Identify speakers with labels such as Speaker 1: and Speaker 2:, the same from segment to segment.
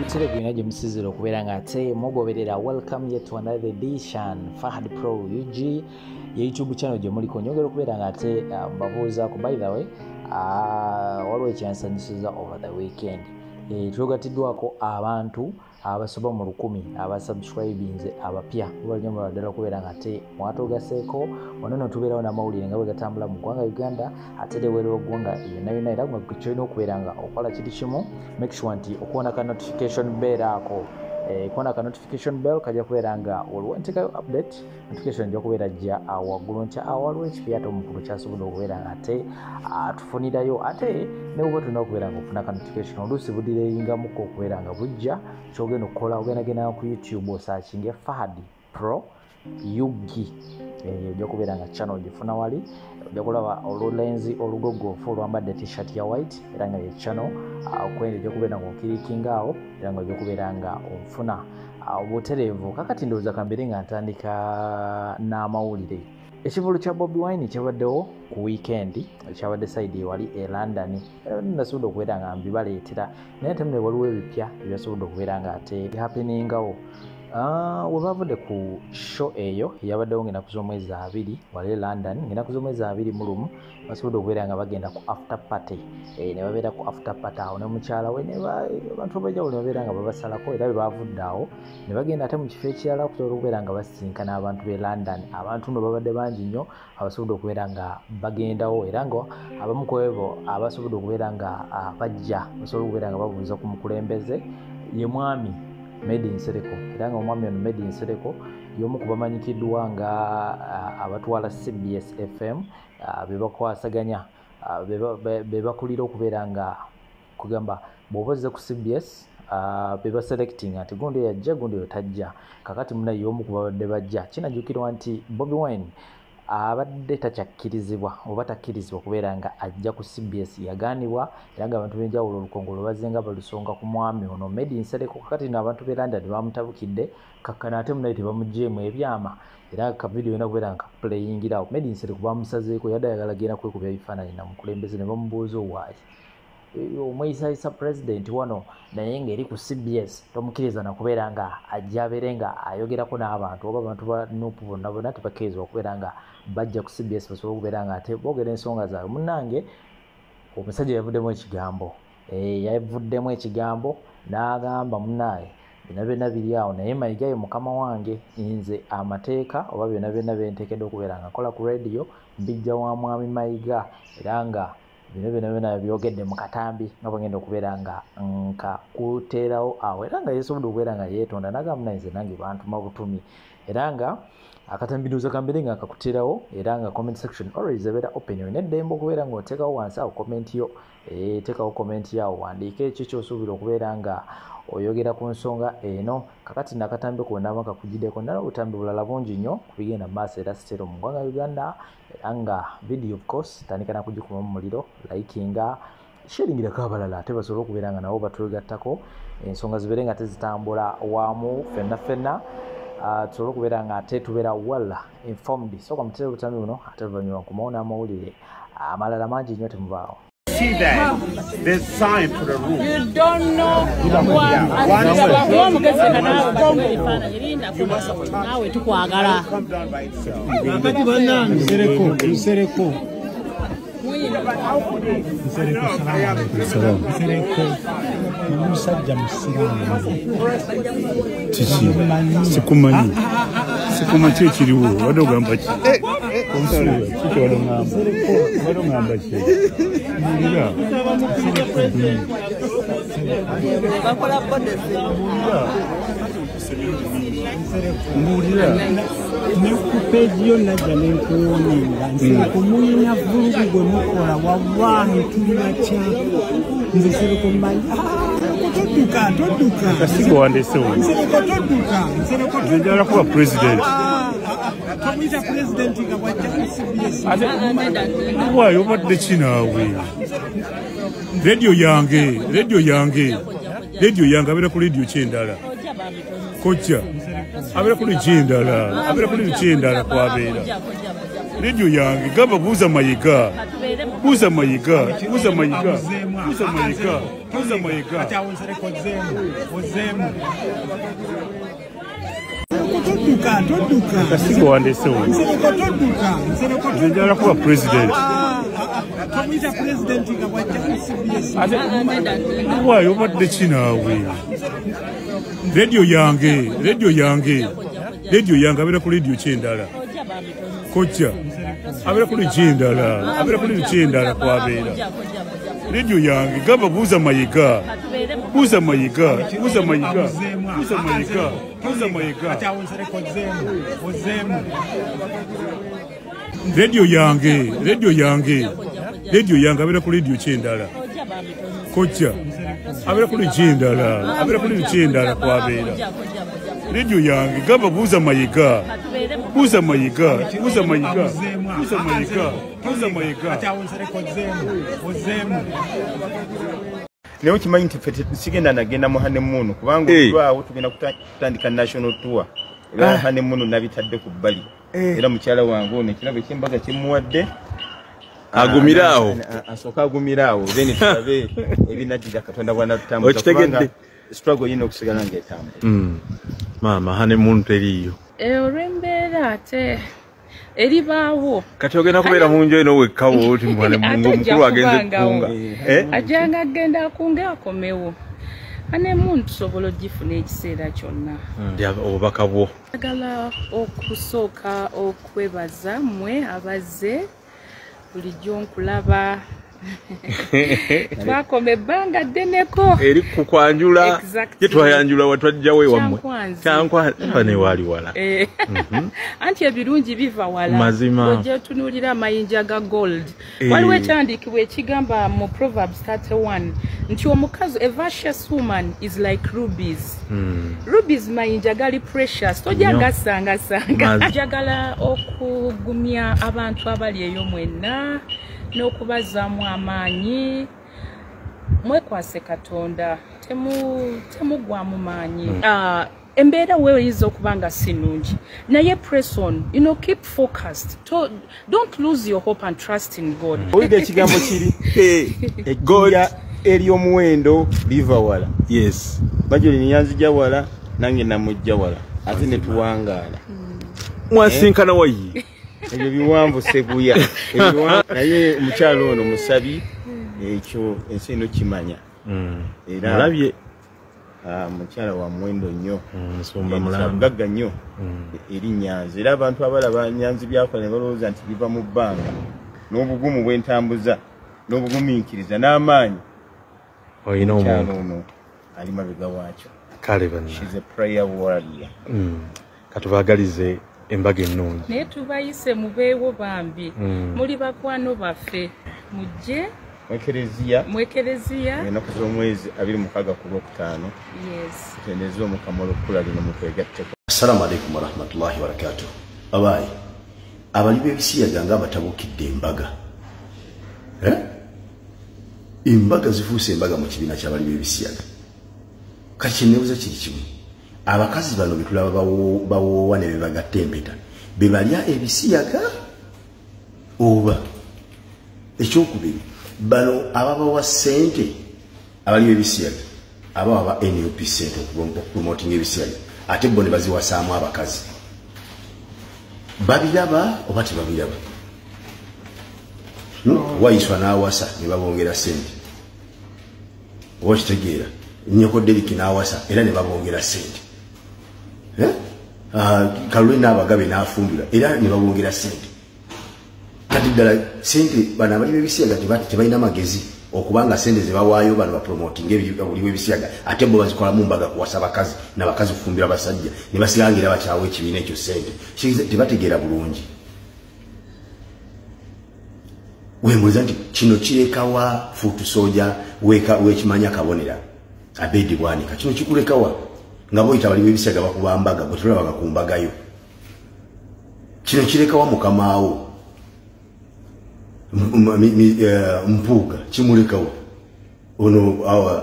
Speaker 1: Obutereevu yonna gye musizira okubeera nga ate mugoberera. Welcome yet to another edition, Fahad Pro UG ye YouTube channel gye muliko. Nyongera okubeera nga ate mbabuuzaako. By the way, waliwo ekyansanyusiza over the weekend. Twegatiddwako abantu abasoba mu 1000 abasubscribinze abapya. Tubalina ddala okubeera nga ate mwatugaseeko. Wano nno tubeerawo n'amawulire nga bwe gatambula mu ggwanga Uganda ate n'ebweru w'eggwanga yonna yonna. Era nga kyolina okubeera nga okola kiri kimu, make sure nti okuwona ka notification bell ako, kuwona ka notification bell kajja kubeera nga olwo nteekayo update, notification ejja kubeera jja waggulu nti waliwo ekipya ate omukulu kyasobodde okubeera nga ate atufunirayo. Ate ne bw'oba tulina okubeera nga ofuna ka notification, oluusi budireyingamuko okubeera nga bujja. Kyogenda okukola, ogendagenda ku YouTube osearchinge Fahad Pro UG, ojja kubeera nga channel ogifuna wali. Ojja kulaba olulenzi olugogoofu olwambadde T-shirt ya white, era nga ye channel kwenda. Ojja kubeera nga oclickinga awo era nga ojja kubeera nga onfuna obutereevu. Kakati ndowooza kambeere nga ntandika n'amawulire. Ekivulu kya Bobi Wine kyabaddewo ku weekend, kyabadde side ewali e London. Era nasobodde okubeera nga mbibaleetera, naye ate mune waliwo ebipya ebyasobodde okubeera nga ate happeningawo. We bavudde ku show eyo eyabaddewo ng'ennaku z'omwezi 20 wali e London, ng'ennaku z'omwezi 21 basobodde okubeera nga bagenda ku after party, ne babeera ku after party awo ne mukyala we ne abantu ab'enjawulo ne babeera nga babasalako. Era bwe bavudde awo ne bagenda ate mu kifo ekirala okusobola okubeera nga basisinkana abantu b'e London. Abantu nno babadde bangi nnyo abasobodde okubeera nga bagendawo, era nga abamu ku ebo abasobodde okubeera nga bajja basobola okubeera nga babuuza ku mukulembeze ye mwami Medi Nsereko. Era nga omwami ono Medi Nsereko y'omu ku bamanyikiddwa nga abatwala CBS FM, be bakwasaganya, be bakulira okubeera nga kugamba bw'oba ozze ku CBS, be baselectinga nti gundi oyo ajja, gundi oyo tajja. Kakati munaye y'omu ku babadde bajja. Kinajjukirwa nti Bobi Wine abadde takyakkirizibwa oba takkirizibwa okubeera nga ajja ku CBS, yagaanibwa, era nga abantu b'enjawulo olukongolo bazze nga balusonga ku mwami ono Medi Nsereko. Kakati nno abantu b'e London bamutabukidde kakkana ate munaye tebamuggyeemu ebyama, era ka video yonna kubeera nga kakuplayingirawo. Medi Nsereko bamusazeeko, yadde ayagala genda kwekubya ebifaananyi na mukulembeze, ne bamubuuza owaayi omweyisayisa president wano, naye ng'eri ku CBS tomukkiriza nakubeera nga ajja abeere nga ayogerako n'abantu, oba abantu ba NUP bonna bonna tebakkirizibwa okubeera nga bajja ku CBS basobole okubeera nga ate boogera ensonga zaabwe. Munnange omusajja yavuddemu ekigambo, yavuddemu ekigambo n'agamba, munnange byonna byonna biri awo, naye Mayiga ye mukama wange, nze amateeka oba byonna byonna byenteekeddwa okubeera nga nkola ku radio mbijja wa mwami Mayiga. Era nga bino byonna byonna byogedde mu katambi nga bwengenda okubeera nga nkakuteerawo awo, era nga yeesobodde okubeera nga yeetonda n'agamba, munnange nze nange bantuma butumi. Era nga akatambi ndowooza kambeere nga nkakuteerawo, era nga comment section always ebeera open, olina eddembe okubeera ng'oteekawo wansi awo comment yo, teekawo comment yo awo, wandiike ekyo ky'osuubira okubeera nga oyogera ku nsonga eno. Kakati nakatambi konna kakugiddeko, nala obutambi bulala bungi nnyo ku bigenda mu maaso era sitero mu ggwanga Uganda. Era nga video of course tandika nakugikumamu muliro, likinga, sharingirako abalala ate basobole okubeera nga nabo batwegattako, ensonga zibeere nga tezitambula wamu ffenna ffenna, tusobole okubeera nga ate tubeera well informed. Sooka mutere obutambi buno ate oluvannyuma nkomawo n'amawulire amalala mangi nnyo, temubaawo.
Speaker 2: See that there's sign for the room.
Speaker 3: You don't know naawe tukwagala.
Speaker 2: Come down by itself.
Speaker 4: Kakati bannange, Nsereko, Nsereko, Nsereko, salaamu. Nsereko omusajja musiraamu.
Speaker 5: Kiki? Sikumanyi, sikumanyi. Ki ekiriwo? Wadde ogamba ki? Onsuula kiki? Wadde ogamba, wadde ogamba ki? Mbulira.
Speaker 6: Bakola bodesi.
Speaker 5: Mbuulira.
Speaker 4: Ne ku page yo najja nenkuwoninga. Nsereko, mulina vulugu gwe mukola, wallahi tulina kya nze Nsereko mmanyi. Todduka, todduka.
Speaker 5: Kasigo wandesewo.
Speaker 4: Nsereko, todduka. Nsereko.
Speaker 5: Nze njagala kuba president.
Speaker 4: Tomuyita president nga bwajja ku CBS.
Speaker 5: Ate waayo obadde ki naawe? Rediyo yange, rediyo yange, rediyo yange. Abeera ku rediyo kyendala, kojja abeera ku rediyo endala, abeera ku rediyo kyendala kwabeera rediyo yange. Gamba buuza Mayiga. Buuza Mayiga, buuza Mayiga, buuza Mayiga, buuza Mayiga.
Speaker 4: Todduka, todduka.
Speaker 5: Kasigo wandesewo.
Speaker 4: Nsereko todduka. Nsereko
Speaker 5: Nze njagala kuba president.
Speaker 4: Tomuyita president nga bw'ajja ku CBS.
Speaker 5: Ate waayo obadde ki naawe? Rediyo yange, rediyo yange, rediyo yange abeera ku rediyo ki endala? Kojja abeera ku rediyo endala, abeera ku rediyo ki endala kwabeera? Rediyo yange gamba buuza Mayiga, buuza Mayiga, buuza Mayiga, buuza Mayiga, buuza Mayiga. Rediyo yange, rediyo yange, rediyo yange abeera ku rediyo ki endala? Kojja abeera ku rediyo endala, abeera ku rediyo ki endala kwabeera? Rediyo yange gamba buuza Mayiga, buuza Mayiga, buuza Mayiga, buuza Mayiga, buuza Mayiga.
Speaker 2: Naye okimanyi nti ffe sigenda nagenda mu honeymoon kubanga olwawo tugenda kutandika national tour. Era honeymoon nabitadde ku bbali. Era mukyala wange ono ekirabo eky'embaga kimuwadde
Speaker 7: agumira awo,
Speaker 2: asooka agumira awo, then tulabe ebinaddira Katonda bw'anatutambuza kubanga struggle yina okusigala ng'etambula.
Speaker 7: Maama, honeymoon teriiyo.
Speaker 8: Olw'embeera ate eribaawo.
Speaker 7: Kati ogenda kubeera mu nju eno wekka oti omukulu agenze kukunga.
Speaker 8: Ajjanga agenda akunge akomewo. Honeymoon tusobola ogifuna ekiseera kyonna.
Speaker 7: Obubaka bwo.
Speaker 8: Njagala okusooka okwebaza mmwe abazze bulijjo nkulaba. Twakoma ebbanga ddeneko.
Speaker 7: Eri kukwanjula. Ye twayanjula watwajjawo ewammwe. Kyankwanzi ne waali wala.
Speaker 8: Anti ebirungi biva wala.
Speaker 7: Mazima.
Speaker 8: Ojja otunuulira amayinja ga gold. Waliwo ekyandiikibwa ekigamba mu Proverbs 31 nti omukazi, a virtuous woman is like rubies. Rubies mayinja gali precious. Tojja gasangasanga. Njagala okugumya abantu abali eyo mwenna n'okubazaamu amaanyi. Mwekwase Katonda, temugwamu maanyi. Embeera weeyinza okuba nga si nnungi, naye press on, you know, keep focused. Don't lose your hope and trust in God.
Speaker 2: Owulidde ekigambo kiri ejjinja ery'omuwendo liva wala.
Speaker 7: Yes.
Speaker 2: Bajoli yanzija wala nange namujja wala ate ne tuwangaala.
Speaker 7: Mwasinkana wayi.
Speaker 2: Ebyo biwanvu seguya. Naye omukyalo ono musabi ekyo ensi eno kimanya. Era
Speaker 7: mulabye
Speaker 2: mukyala wa muwendo nnyo,
Speaker 7: musumba mulamba,
Speaker 2: mugagga nnyo eri Nyanzi. Era abantu abalaba Nyanzi byakola ne balowooza nti biva mu bbanga n'obugumu bw'entambuza n'obugumiikiriza n'amaanyi.
Speaker 7: Olina omuntu
Speaker 2: ono ali mabega waakyo.
Speaker 7: Kale banna.
Speaker 2: She's a prayer warrior.
Speaker 7: Katubaagalize embaga ennungi.
Speaker 8: Naye tubayise mubeewo bambi. Muli bakwano baffe. Mujje mwekereziya
Speaker 2: ennaku z'omwezi 26 ku Lwokutaano.
Speaker 8: Yes.
Speaker 2: Tutendereze Omukama olw'okkula lino mutwegatteko.
Speaker 9: Assalamu alaikum warahmatullahi wabarakatuh. Abaayi, abali b'ebisiyaga nga batabukidde embaga. Embaga zifuuse embaga mu kibiina ky'abali b'ebisiyaga. Kati kye neebuuza kiri kimu. Abakazi bano be tulaba bawoowa ne bebagatta empeta, be balya ebisiyaga oba? Ekyokubiri, bano ababawa ssente abali b'ebisiyaga, abawa ba NUP ssente okupromotinga ebisiyaga, ate bo ne baziwasaamu abakazi, babiraba oba tebabiraba? Wayiswa n'awasa ne babongera ssente, oba kitegeera? Nnyoko Deriki n'awasa era ne babongera ssente. Kalule n'abagabe n'afumbirwa era ne babongera ssente. Kati ddala ssente bano abali b'ebisiyaga tebalina magezi okubanga ssente ze bawaayo bano bapromotinga obuli bw'ebisiyaga, ate bo bazikolamu mbaga kuwasa bakazi n'abakazi kufumbira basajja ne basigala ng'era bakyawa ekibiina ekyo ssente. Tebategeera bulungi. Wembuuza nti kino kirekawa fuutu soja wekimanya kabonera Abedi Bwanika, kino kikulekawa nga boyita abali b'ebisiyaga bakuba mbaga bwe tulabaga ku mbagayo. Kino kirekawa mukamaawo Mpuuga, kimulekawa ono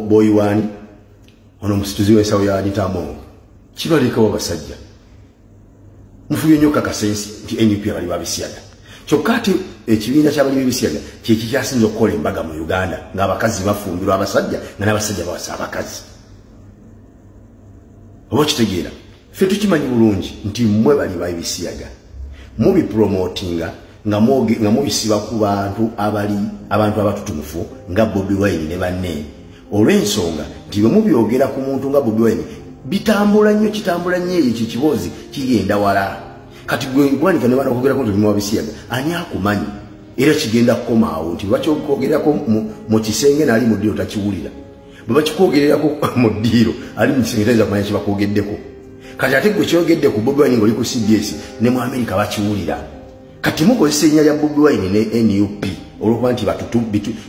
Speaker 9: boyiwani ono musituzi w'ensawo ya Anita Among, kibalekawa basajja. Mufubye nnyo kakasensi nti NUP abali babisiyaga. Kyokka ate ekibiina ky'abali b'ebisiyaga kye kikyasinze okukola embaga mu Uganda, ng'abakazi bafumbirwa abasajja nga n'abasajja bawasa abakazi. Oba okitegeera, ffe tukimanyi bulungi nti mmwe bali b'ebisiyaga mubipromotinga nga mubisiba ku bantu abali abantu abatutumufu nga Bobi Wine ne banne, olw'ensonga nti bwe mubyogera ku muntu nga Bobi Wine bitambula nnyo, kitambula nnyo, ekyo kibozi kigenda wala. Kati gwe gwanika ne bana okwogerako nti olimu wabisiyaga, ani akumanyi? Era kigenda kukomaawo nti bakyogerako mu kisenge n'ali mu ddiiro takiwulira, bwe bakikwogererako mu ddiiro ali mu kisenge tayinza kumanya kibakwogeddeko. Kati ate gwe kyogedde ku Bobi Wine ng'oli ku CBS ne mu Amerika bakiwulira. Kati mukozesa erinnya lya Bobi Wine ne NUP olw'okuba nti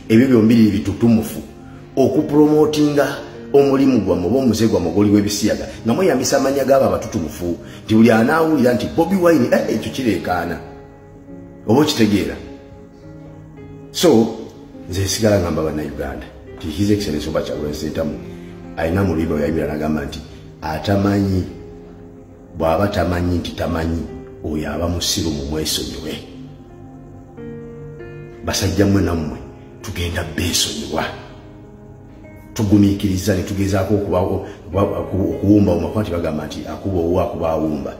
Speaker 9: ebyo byombiriri bitutumufu okupromotinga omulimu gwammwe oba omuze gwammwe ogwoli w'ebisiyaga nga mweyambisa amannya g'abo abatutumufu, nti buli anaawulira nti Bobi Wine ekyo kireekaana. Oba okitegeera? So nze nsigala ngamba Bannayuganda nti His Excellency Robert Kyagulanyi Ssentamu alina mu luyimba lwe yayimbira n'agamba nti atamanyi bw'aba tamanyi nti tamanyi, oyo aba musiru, mumwesonyiwe. Basajja mmwe nammwe tugenda beesonyiwa, tugumiikiriza ne tugezaako okuwumbawumba, kuba nti bagamba nti akuba owuwe akuba awumba.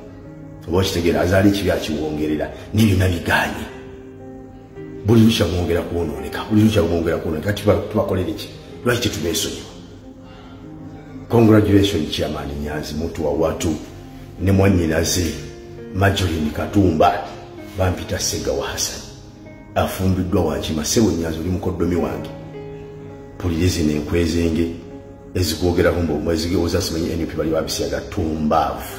Speaker 9: Oba okitegeera, azaala ekibi akiwongerera, naye byonna biganye. Buli lukya mwongera kwonooneka, buli lukya mwongera kwonooneka. Tubakolere ki? Lwaki tetubeesonyiwa? Congratulation Chairman Nyanzi muntu wa watu ne mwannyinaze Marjorie Katumba, bampita Ssegawa Hassan, afumbiddwa Wankima. Ssebo Nyanzi, oli mukoddomi wange, pulire zino enkwezenge ezikwogerako mbu ozasimanyi NUP bali babisiyaga, tumbaavu.